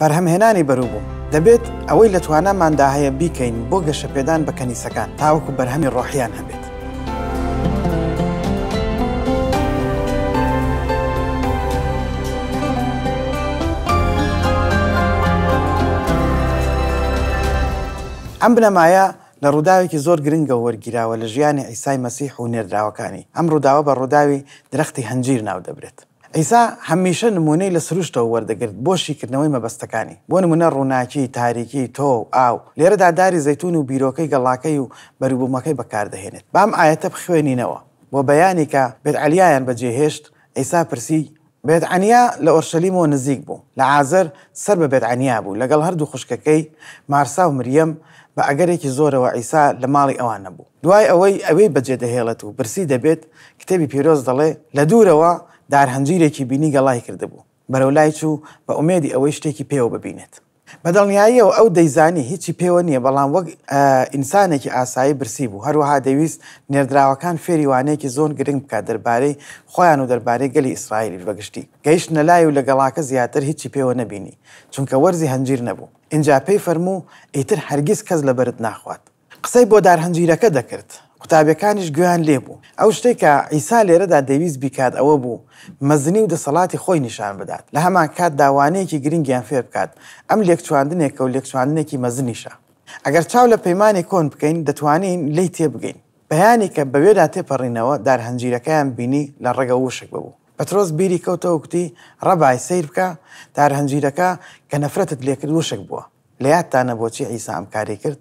بەرهەمهێنانی بەروبووم، دەبێت ئەوەی لە تواناماندا هەیە بیکەین بۆ گەشەپێدان بە کەنیسەکان تاوەکو بەرهەمی ڕۆحییان هەبێت. ئەم بنەمایە لە ڕووداوێکی زۆر گرنگەوە وەرگیراوە لە ژیانی عیسای مەسیح و نێردراوەکانی، ئەم ڕووداوە بە ڕووداوی درەختی هەنجیر ناودەبرێت. عیسا هەمیشە نموونەی لە سروشتەوە وەردەگرت بۆ شیکردنەوەی مەبەستەکانی، بۆ نموونە ڕووناکی، تاریکی، تۆو، ئاو. لێرەدا داری زەیتوون و بیرۆکەی گەڵاکەی و بەروبوومەکەی بەکاردەهێنێت. با ئەم ئایەتە بخوێنینەوە، بۆ بەیانی کە بێتعەلیایان بەجێهێشت، عیسا پرسی، بێتعەنیا لە ئۆرشەلیمەوە نزیک بوو. لەعازەر سەر بە بێتعەنیا بوو، لەگەڵ هەردوو خوشکەکەی، مارسا و مریەم، بە ئەگەرێکی زۆرەوە عیسا لە ماڵی ئەوان نەبوو. دوای ئەوەی ئەوێی بەجێدەهێڵێت و برسی دەبێت، کتێبی پیرۆز دەڵێ، لە دوورەوە دار هەنجیرێکی بینی گەڵای کردبوو، بەرەو لای چوو بە ئومێدی ئەوەی شتێکی پێوە ببینێت. بە دڵنیاییەوە ئەو دەیزانی هیچی پێوە نییە، بەڵام وەک ئینسانێکی ئاسایی برسی بوو، هەروەها دەیویست نێردراوەکان فێری وانەیەکی زۆر گرنگ بکات دەربارەی خۆیان و دەربارەی گەلی ئیسرائیلیش بە گشتی. گەیشتنە لای و لە گەڵاکە زیاتر هیچی پێوە نەبینی، چونکە وەرزی هەنجیر نەبوو. ئینجا پێی فەرموو، ئیتر هەرگیز کەس لە بەرت ناخوات. قسەی بۆ دارهەنجیرەکە دەکرد، قوتابیەکانیش گوێیان لێ بوو. ئەو شتەی کە عیسا لێرەدا دەیویست بیکات ئەوە بوو مەزنی و دەسەڵاتی خۆی نیشان بدات، لە هەمانکاتدا وانەیەکی گرنگیان فێر بکات، ئەم لێکچواندنێکە و لێکچواندنێکی مەزنیشە. ئەگەر چاو لە پەیمانی کۆن بکەین دەتوانین لێی تێبگەین. بەیانی کە بەوێدا تێپەڕینەوە دارهەنجیرەکەیان بینی لە ڕەگەوە وشک ببوو. پەترۆس بیری کەوتەوە و گوتی، ڕەبای، سەیر بکە، دارهەنجیرەکە کە نەفرەتت لێکرد وشک بووە. لە یادتانە بۆچی عیسا ئەم کارەی کرد؟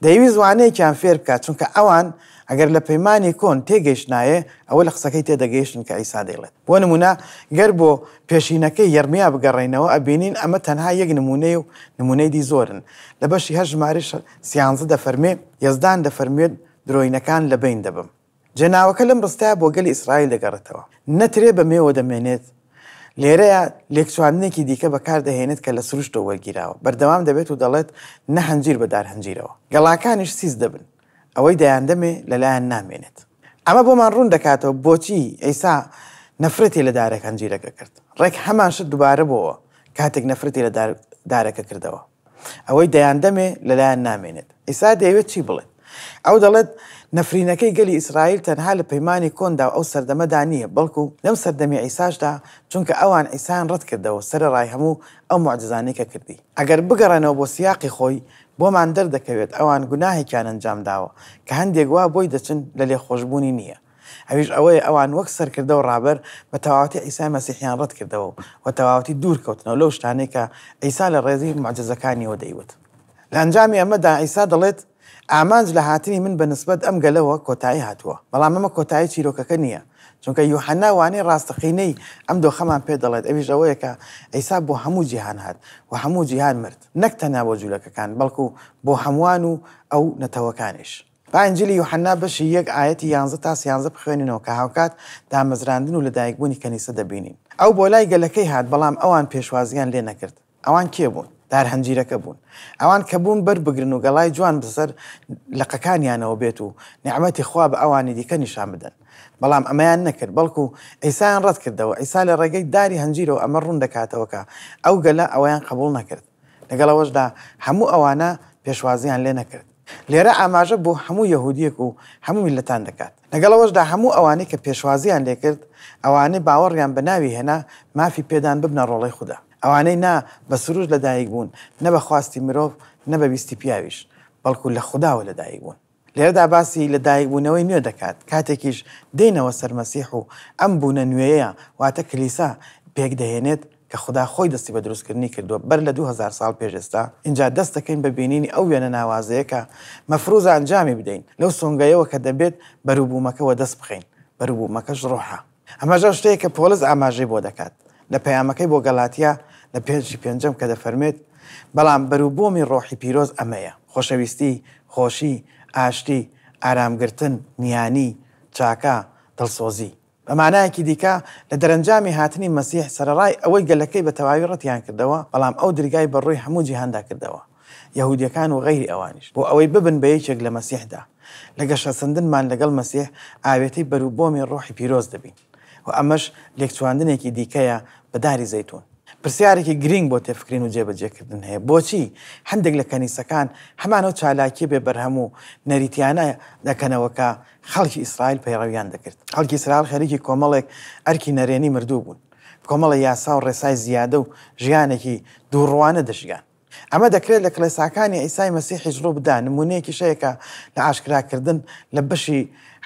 دەیویست وانەیەکیان فێر بکات، چونکە ئەوان ئەگەر لە پەیمانی کۆن تێگەیشتنایە، ئەوە لە قسەکەی تێدەگەیشتن کە عیسا دەیڵێت. بۆ نموونە گەر بۆ پێشینەکەی یەرمیا بگەڕێینەوە، ئەبینین ئەمە تەنها یەک نموونەیە و نموونەی دی زۆرن. لە بەشی هەشت ژمارەی سیانزە دەفەرموێ، یەزدان دەفەرموێت، درۆینەکان لەبەین دەبەم. جێناوەکە لەم ڕستەیە بۆ گەلی ئیسرائیل دەگەڕێتەوە. نە ترێ بە مێوە دەمێنێت، لێرەیا لێکچواندنێکی دیکە بەکار دەهێنێت کە لە سروشتەوە وەرگیراوە، بەردەوام دەبێت و دەڵێت نە هەنجیر بە دار هەنجیرەوە. گەڵاکانیش سیس دەبن، ئەوەی دەیاندەمێ لەلایان نامێنێت. ئەمە بۆمان ڕوون دەکاتەوە بۆچی عیسا نەفرەتی لە دارێک هەنجیرەکە کرد. ڕێک هەمان شت دووبارە بۆوە کاتێک نەفرەتی لە دارەکە کردەوە. ئەوەی دەیاندەمێ لەلایان نامێنێت. عیسا دەیەوێت چی بڵێت؟ ئەو دەڵێت، نەفرینەکەی گەلی ئیسرائیل تەنها لە پەیمانی کۆندا و ئەو سەردەمەدا نییە، بەڵکو لەم سەردەمی عیساشدا، چونکە ئەوان عیسایان ڕەتکردەوە سەرەڕای هەموو ئەو موعجیزانەی کە کردی. ئەگەر بگەڕێنەوە بۆ سیاقی خۆی، بۆمان دەردەکەوێت ئەوان گوناهێکیان ئەنجامداوە کە هەندێک وا بۆی دەچن لە لێخۆشبوونی نییە. ئەویش ئەوەیە ئەوان وەک سەرکردە و ڕابەر بە تەواوەتی عیسای مەسیحیان ڕەت کردەوە و بە تەواوەتی دوور کەوتنەوە لەو شتانەی کە عیسا لە ڕێزی موعجیزەکانیەوە دەیوت. لە ئەنجامی ئەمەدا عیسا دەڵێت، ئامانج لە هاتنی من بە نسبەت ئەم گەلەوە کۆتایی هاتووە. بەڵام ئەمە کۆتایی چیرۆکەکە نییە، چونکە یوحەنا وانەی ڕاستەقینەی ئەم دۆخەمان پێ دەڵێت، ئەویش ئەوەیە کە عیسا بۆ هەموو جیهان هات و هەموو جیهان مرد، نەک تەنها بۆ جولەکەکان، بەڵکو بۆ هەمووان و ئەو نەتەوەکانیش. با ئینجیلی یوحەنا بەشی یەک ئایەتی یانزە تا سیانزە بخوێنینەوە کە هاوکات دامەزراندن و لەدایکبوونی کەنیسە دەبینین. ئەو بۆ لای گەلەکەی هات، بەڵام ئەوان پێشوازییان لێ نەکرد. ئەوان کێ بوون؟ دار هەنجیرەکە بوون. ئەوان کە بوون بەر بگرن و گەڵای جوان بەسەر لقەکانیانەوە بێت و نیعمەتی خوا بە ئەوانی دیکە نیشان بدەن. بەڵام ئەمەیان نەکرد، بەڵکو عیسایان ڕەت کردەوە. عیسا لە ڕێگەی داری هەنجیرەوە ئەمە ڕوون دەکاتەوە کە ئەو گەلە ئەویان قبوڵ نەکرد. لەگەڵ ئەوەشدا هەموو ئەوانە پێشوازییان لێ نەکرد. لێرە ئاماژە بۆ هەموو یەهودییەک و هەموو میللەتان دەکات. لەگەڵ ئەوەشدا هەموو ئەوانەی کە پێشوازییان لێ کرد، ئەوانەی باوەڕیان بە ناوی هێنا، مافی پێدان ببنە ڕۆڵەی خودا. ئەوانەی نا بە سروشت لەدایک بوون، نە بە خواستی مرۆڤ، نە بە ویستی پیاویش، بەڵکو لە خوداوە لەدایک بوون. لێرەدا باسی لە دایکبوونەوەی نوێ دەکات، کاتێکیش دێینەوە سەر مەسیح و ئەم بوونە نوێیە، واتە کلیسا، پێکدەهێنێت، کە خودا خۆی دەستی بە دروستکردنی کردووە بەر لە 2000 ساڵ پێش ئێستا، ئینجا دەست دەکەین بە بینینی ئەو وێنە ناوازەیە کە مەفروزە ئەنجامی بدەین، لەو سۆنگەیەوە کە دەبێت بەروبوومەکە وەدەست بخەین، بەروبوومەکەش ڕۆحە. ئەمەش ئەو شتەیە کە پۆڵس ئاماژەی بۆ دەکات لە پەیامەکەی بۆ گەلاتیا لە پێنجی پێنجەم کە دەفەرموێت، بەڵام بەروبوومی ڕۆحی پیرۆز ئەمەیە، خۆشەویستی، خۆشی، ئاشتی، ئارامگرتن، نیانی، چاکە، دڵسۆزی. بە مانایەکی دیکە، لە دەرەنجامی هاتنی مەسیح، سەرەڕای ئەوەی گەلەکەی بە تەواوی ڕەتیان کردەوە، بەڵام ئەو درگای بە ڕووی هەموو جیهاندا کردەوە، یەهودییەکان و غەیری ئەوانیش، بۆ ئەوەی ببن بە یەکێک لە مەسیحدا. لە گەشەسەندنمان لەگەڵ مەسیح، ئاوێتەی بەروبۆمی ڕۆحی پیرۆز دەبین و ئەمەش لێکچواندنێکی دیکەیە بە داری زەیتوون. پرسیارێکی گرینگ بۆ تێفکرین و جێبەجێکردن هەیە، بۆچی هەندێک لە کەنیسەکان هەمان ئەو چالاکییە بێ بەرهەم و نەریتیانە دەکەنەوە کە خەڵکی ئیسرائیل پەیڕەویان دەکرد؟ خەڵکی ئیسرائیل خەریکی کۆمەڵێک ئەرکی نەرێنی مردوو بوون، کۆمەڵێک یاسا و ڕێسای زیادە و ژیانێکی دووڕووانە دەژیان. ئەمە دەکرێت لە کڵێساکانی عیسای مەسیحیش ڕوو بدا، نموونەیەکیش هەیە کە لە ئاشکراکردن لە بەشی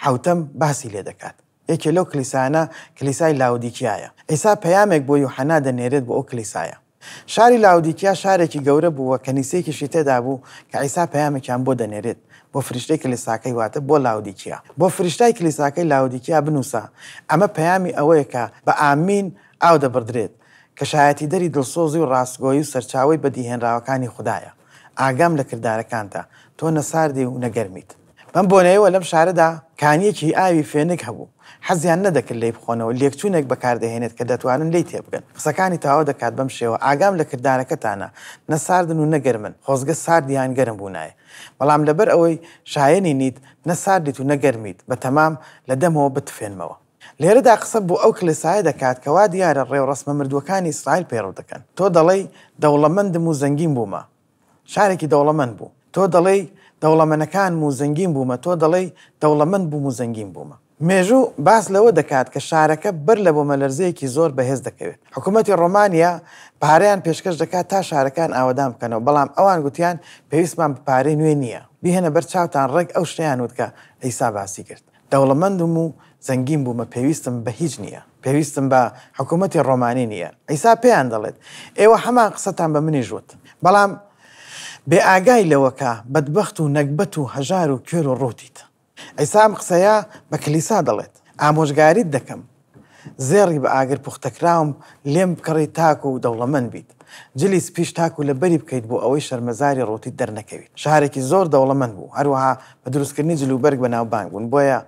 حەوتەم باسی لێ دەکات. یەکێ لەو کلیسایانە کلیسای لاودیکیایە. عیسا پەیامێک بۆ یوحەنا دەنێرێت بۆ ئەو کلیسایە. شاری لاودیکیا شارێکی گەورە بوو و کەنیسەیەکیشی تێدا بوو کە عیسا پەیامێکیان بۆ دەنێرێت بۆ فریشتەی کلیساکەی واتە بۆ لاودیکیا. بۆ فریشتای کلیساکەی لاودیکیا بنووسە، ئەمە پەیامی ئەوەیە کە بە ئامین ئاو دەبڕدرێت، کە شایەتیدەری دڵسۆزی و ڕاستگۆیی و سەرچاوەی بەدیهێنراوەکانی خودایە. ئاگام لە کردارەکانتە، تۆ نە ساردی و نە گەرمیت. بەم بۆنەیەوە لەم شارەدا کانییەکی ئاوی فێنک هەبوو، حەزیان نەدەکرد لێی بخۆنەوە، لێکچوونێک بەکاردەهێنێت کە دەتوانن لێی تێبگەن. قسەکانی تەواو دەکات بەم شێوە، ئاگام لە کردارەکەتانە، نە ساردن و نە گەرمن، خۆزگە سارد یان گەرم بوونایە. بەڵام لەبەر ئەوەی شایەنی نیت، نە ساردیت و نە گەرمیت، بە تەمام لە دەمەوە بتفێنمەوە. لێرەدا قسە بۆ ئەو کڵێسایە دەکات کە وا دیارە ڕێوڕەسمە مردووەکانی ئیسرائیل پەیڕەو دەکەن. تۆ دەڵێی، دەوڵەمەندم و زەنگین بوومە. شارێکی دەوڵەمەند بوو. تۆ دەڵێی، دەوڵەمەنەکانم و زەنگین بوومە، تۆ دەڵێی، دەوڵەمەند بووم و زەنگین بوومە. مێژوو باس لەوە دەکات کە شارەکە بەر لە بۆمەلەرزەیەکی زۆر بەهێز دەکەوێت. حکوومەتی ڕۆمانیا پارەیان پێشکەش دەکات تا شارەکەیان ئاوەدان بکەنەوە، بەڵام ئەوان گوتیان پێویستمان بە پارەی نوێ نییە. بیهێنە بەر چاوتان ڕێک ئەو شتەیان وت کە عیسا باسی کرد. دەوڵەمەندم و زەنگین بوومە پێویستم بە هیچ نییە، پێویستم بە حکوومەتی ڕۆمانی نییە. عیسا پێیان دەڵێت، ئێوە هەمان قسەتان بە منیش وت. بەڵام بێ ئاگای لەوە کە بەدبەخت و نەگبەت و هەژار و کوێر و ڕووتیت. عیسا ئەم قسەیە بە کلیسا دەڵێت، ئامۆژگاریت دەکەم، زێڕی بە ئاگر پوختەکراوم لێم بکڕی تاکو دەوڵەمەند بیت، جلی سپیش تاکو لەبەری بکەیت بۆ ئەوەی شەرمەزاری ڕووتیت دەرنەکەویت. شارێکی زۆر دەوڵەمەند بوو، هەروەها بە دروستکردنی جلوبەرگ بەناوبانگ بوون، بۆیە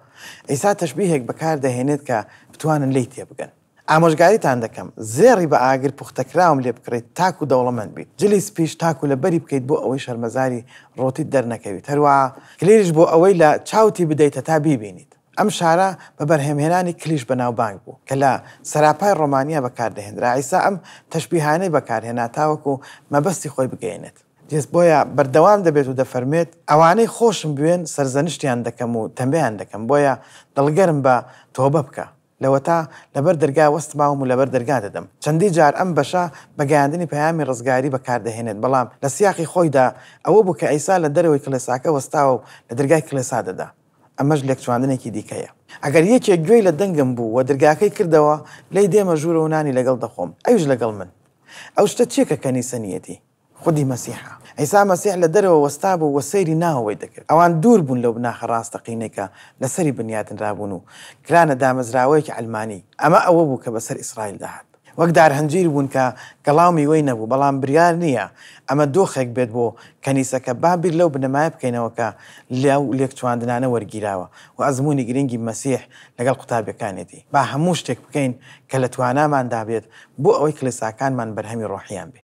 عیسا تەشبیهێک بەکاردەهێنێت کە بتوانن لێی تێبگەن. ئامۆژگاریتان دەکەم، زێڕی بە ئاگر پوختەکراوم لێ بکڕیت تاکو دەوڵەمەند بیت، جلی سپیش تاکو لەبەری بکەیت بۆ ئەوەی شەرمەزاری ڕووتیت دەرنەکەویت، هەروەها کلیلیش بۆ ئەوەی لە چاوتی بدەیت هەتا بیبینیت. ئەم شارە بە بەرهەمهێنانی کلیش بەناوبانگ بوو، کە لە سەراپای ڕۆمانیا بەکاردەهێنرا. عیسا ئەم تەشبیهانەی بەکارهێنا تاوەکو مەبەستی خۆی بگەیەنێت. بۆیە بەردەوام دەبێت و دەفەرموێت، ئەوانەی خۆشم بوێن سەرزەنشتیان دەکەم و تەمبێیان دەکەم، بۆیە دڵگەرم بە، تۆبە بکە. لەوەتا لەبەر دەرگا وەستماوم و لەبەر دەرگا دەدەم. چەندی جار ئەم بەشە بە گەیاندنی پەیامی ڕزگاری بەکاردەهێنێت، بەڵام لە سیاقی خۆیدا ئەوە بوو کە عیسا لە دەرەوەی کڵێساکە وەستاوە و لە دەرگای کڵێسا دەدا. ئەمەش لێکچواندنێکی دیکەیە. ئەگەر یەکێک گوێی لە دەنگم بوو و درگاکەی کردەوە، لێی دێمە ژوورەوە و نانی لەگەڵ دەخۆم، ئەویش لەگەڵ من. ئەو شتە چییە کە کەنیسە نییەتی؟ خودی مەسیحە. عیسا مەسیح لە دەرەوە وەستابوو و سەیری ناوەوەی دەکرد. ئەوان دوور بوون لەو بناخە ڕاستەقینەی کە لەسەری بنیاتنرابوون و کرانە دامەزراوەیەکی عەلمانی. ئەمە ئەوە بوو کە بەسەر ئیسرائیلدا هات. وەک دار هەنجیر بوون کە گەڵا و میوەی نەبوو، بەڵام بریار نییە ئەمە دۆخێک بێت بۆ کەنیسەکە، با بیر لەو بنەمایە بکەینەوە کە لەو لێکچواندنانە وەرگیراوە و ئەزموونی گرنگی مەسیح لەگەڵ قوتابیەکانیەتی. با هەموو شتێک بکەین کە لە تواناماندا بێت بۆ ئەوەی کڵێساکانمان بەرهەمی ڕۆحییان بێت.